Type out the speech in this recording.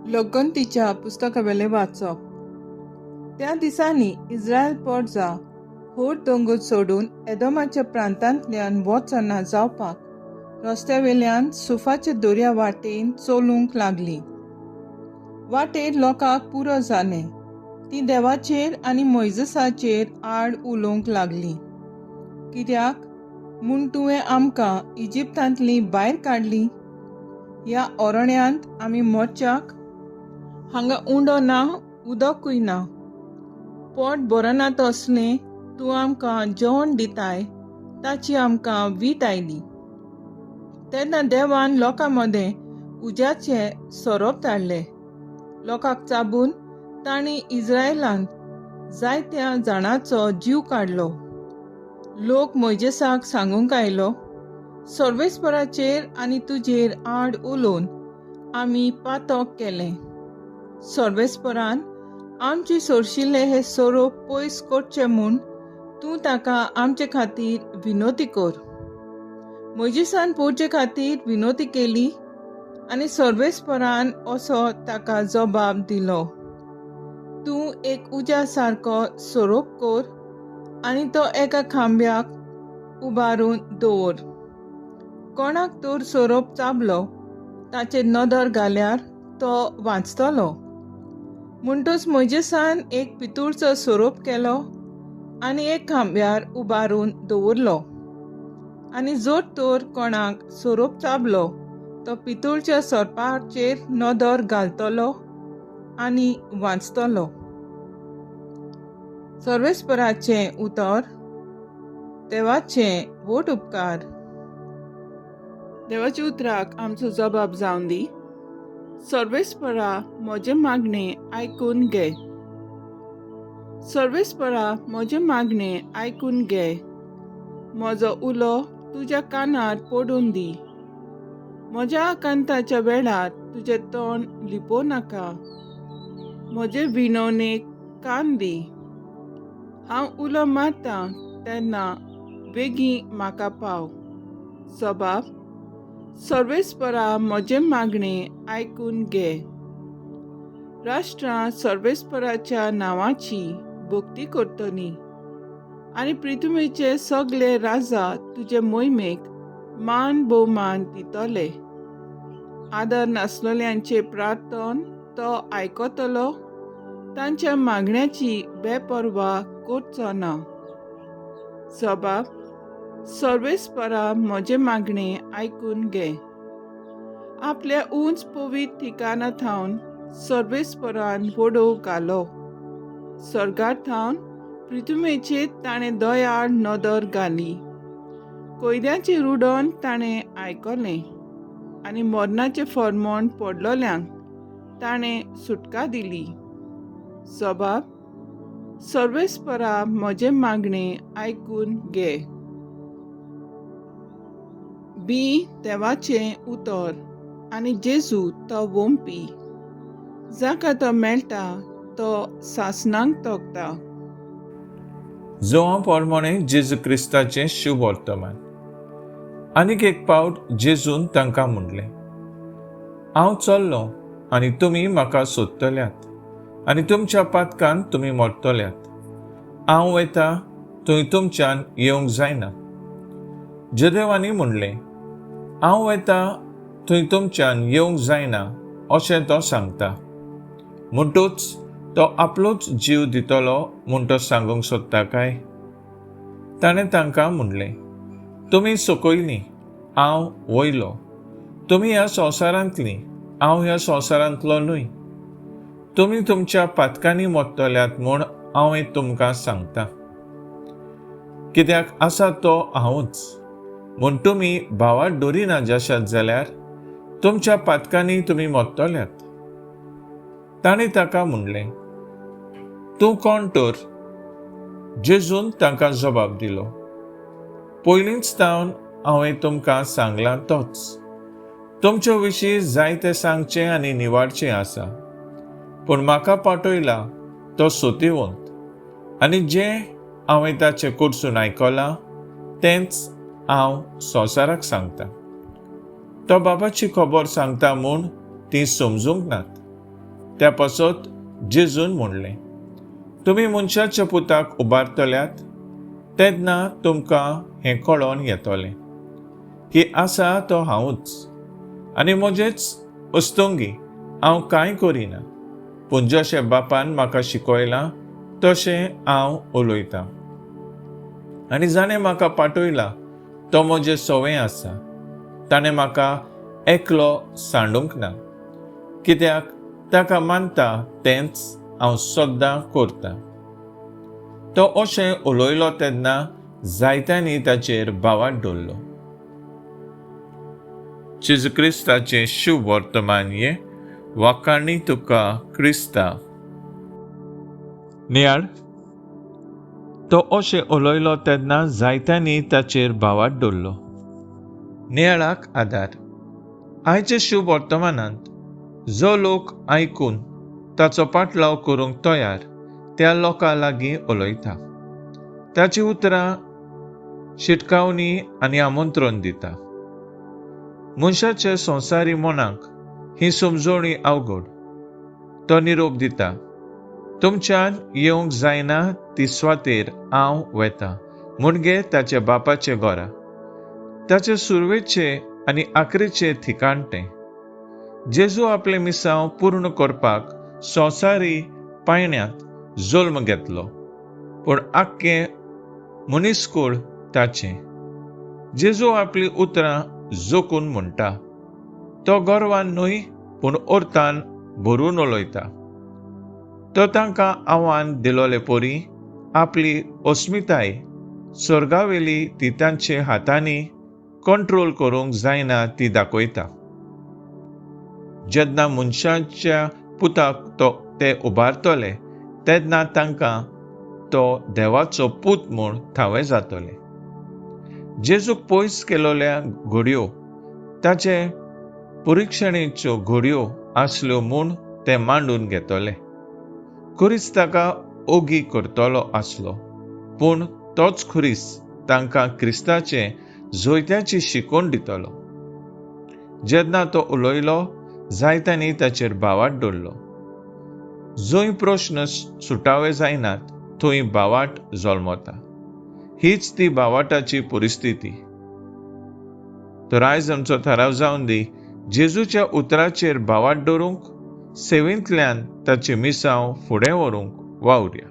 लोकगणतीच्या पुस्तकावेलें वाचप. त्या दिसांनी इस्रायल पोरजा होर दोंगर सोडून एदोमाच्या प्रांतांतल्यान वचना जावपाक रस्त्यावेल्यान सुफाच्या दर्या वाटेन चलूंक लागली. वाटेर लोकांक पुरो जालें. तीं देवाचेर आनी मोयजेसाचेर आड उलोवंक लागलीं, कित्याक म्हूण तुवें आमकां इजिप्तांतलीं भायर काडलीं? ह्या अरण्यांत आमी मरच्याक? हांगा उंडो ना, उदकूय ना. पोट भरना तसलें तूं आमकां जेवण दिताय ताची आमकां वीट आयली. तेन्ना देवान लोकां मदें उज्याचे सोरोप धाडले. लोकांक चाबून तांणी इस्रायलांत जायत्या जाणांचो जीव काडलो. लोक मोयजेसाक सांगूंक आयलो, सर्वेस्पराचेर आनी तुजेर आड उलोवन आमी पातक केलें. सर्वेस्परान आमचे सोरशिल्ले हे सोरोप पयस करचे म्हूण तूं ताका आमचे खातीर विनोती कर. मोयजेसान पोवचे खातीर विनोती केली आनी सर्वेस्परान असो ताका जबाब दिलो, तूं एक उज्या सारको सोरोप कर आनी तो एका खांब्याक उबारून दवर. कोणाक तर सोरोप चाबलो ताचेर नदर घाल्यार तो वांचतलो. म्हणटच मोयजेसान एक पितूळचो सोरोप केलो आनी एक खांब्यार उबारून दवरलो. आनी जर तर कोणाक सोरोप चाबलो तो पितूळच्या सोरपाचेर नदर घालतलो आनी वांचतलो. सर्वेस्पराचें उतर. देवाचें व्हड उपकार. देवाच्या उतराक आमचो जबाब जावन दी. सर्वेस्परा म्हजें मागणें आयकून घे. सर्वेस्परा म्हजें मागणें आयकून घे. म्हजो उलो तुज्या कानार पडून दी. म्हज्या आकांताच्या वेळार तुजें तोंड लिपोवं नाका. म्हजे विनवणेक कान दी. हांव उलो मारतां तेन्ना बेगीन म्हाका पाव. सबाब. सर्वेस्परा म्हजें मागणें आयकून घे. राष्ट्रां सर्वेस्पराच्या नांवाची भक्ती करतलीं आनी पृथ्वीचे सगळे राजा तुजे मोहिमेक मान भोवमान दितले. आदर नासलेल्यांचें प्रार्थन तो आयकतलो, तांच्या मागण्याची बेपर्वा करचो ना. सबाब. सर्वेस्परा म्हजें मागणें आयकून घे. आपल्या उंच पवित्र ठिकाणा थावन सर्वेस्परान वडोव घालो. स्वर्गार थावन पृथ्वीचेर ताणें दयाळ नदर घाली. कैद्यांचें रुडण ताणें आयकलें आनी मरणाचें फर्मण पडलेल्यांक ताणें सुटका दिली. सबाब. सर्वेस्परा म्हजें मागणें आयकून घे. बी देवाचें उतर आनी जेजू तो वोमपी. जाका तो मेळटा तो सासणाक तोखता. जोआ प्रमाणे जेजू क्रिस्ताचें शुभ वर्तमान. आनीक एक पावट जेजून तांकां म्हणलें, हांव चल्लो आनी तुमी म्हाका सोदतल्यात आनी तुमच्या पातकान तुमी मरतल्यात. हांव वयता थंय तुमच्यान येवंक जायना. जेदेवांनी म्हणलें, हांव वयता थंय तुमच्यान येवंक जायना अशें तो सांगता. म्हणटूच तो आपलोच जीव दितलो म्हूण तो सांगूंक सोदता काय? ताणें तांकां म्हणलें, तुमी सकयलीं, हांव वयलो. तुमी ह्या संवसारांतलीं, हांव ह्या संवसारांतलो न्हय. तुमी तुमच्या पातकांनी मरतल्यात म्हूण हांव हें तुमकां सांगता. कित्याक आसा तो हांवूच म्हूण तुमी भावार्त दवरिना जाशात जाल्यार तुमच्या पातकांनी तुमी मरतल्यात. ताणें ताका म्हणलें, तूं कोण तर? जेजून तांकां जबाब दिलो, पयलींच तावन हांवें तुमकां सांगलां तोच. तुमचे विशीं जायतें सांगचें आनी निवाडचें आसा, पूण म्हाका पाठयला तो सोतिवंत आनी जें हांवें ताचें कडसून आयकलां तेंच हांव संवसाराक सांगता. तो बाबाची खबर सांगता म्हूण तीं समजूंक नात. त्या पासत जेजून म्हणलें, तुमी मनशाच्या पुताक उबारतल्यात तेन्ना तुमकां हें कळोन येतलें की आसा तो हांवूच, आनी म्हजेच अस्तंगी हांव कांय करिना, पूण जशें बापान म्हाका शिकयलां तशें हांव उलयतां. आनी जाणें म्हाका पाठयला तो म्हजें सवें आसा, ताणें म्हाका एकलो सांडूंक ना, कित्याक ताका मानता तेंच हांव सद्दां करतां. तो अशें उलयलो तेन्ना जायत्यांनी ताचेर भावार्थ दवरलो. जेजू क्रिस्ताचें शुभ वर्तमान हें. वाखाणी तुका क्रिस्ता. नियाळ. तो अशें उलयलो तेन्ना जायत्यांनी ताचेर भावार्थ दवरलो. नियाळाक आदार. आयचे शुभ वर्तमानांत जो लोक आयकून ताचो पाटलाव करूंक तयार त्या लोकां लागीं उलयता. ताची उतरां शिटकावणी आनी आमंत्रण दिता. मनशाचे संवसारी मनाक ही समजवणी अवघड. तो निरोप दिता, तुमच्यान येवंक जायना ती स्वातेर हांव वेता, म्हणगे ताच्या बापाचे घरा. ताचे सुरवेचे आनी आखरेचे ठिकाण तें. जेजू आपलें मिसांव पूर्ण करपाक संवसारी पायण्यांत जल्म घेतलो, पूण आख्खें मनीसकूळ ताचें. जेजू आपलीं उतरां जोखून म्हणटा. तो गर्वान न्हय पूण अर्थान भरून उलयता. तो तांकां आव्हान दिलोले परी आपली अस्मिताय स्वर्गावेली ती तांचे हातांनी कंट्रोल करूंक जायना ती दाखयता. जेन्ना मनशाच्या पुताक तो ते उबारतले तेन्ना तांकां तो देवाचो पूत म्हूण थावें जातले. जेजूक पयस केलोल्या घडयो ताचे परिक्षणेच्यो घडयो आसल्यो म्हूण ते मांडून घेतले. खुरीस ताका ओगी करतलो आसलो, पूण तोच खुरीस तांकां क्रिस्ताचे जोयत्याची शिकवण दितलो. जेन्ना तो उलयलो जायत्यांनी ताचेर भावार्थ दवरलो. जंय प्रश्न सुटावे जायनात थंय भावार्थ जल्मता. हीच ती भावार्थाची परिस्थिती. तर आयज आमचो थाराव जावन दी, जेजूच्या उतराचेर भावार्थ दवरूंक, सेवेंतल्यान ताचे मिसांव फुडें व्हरूंक वावुरया.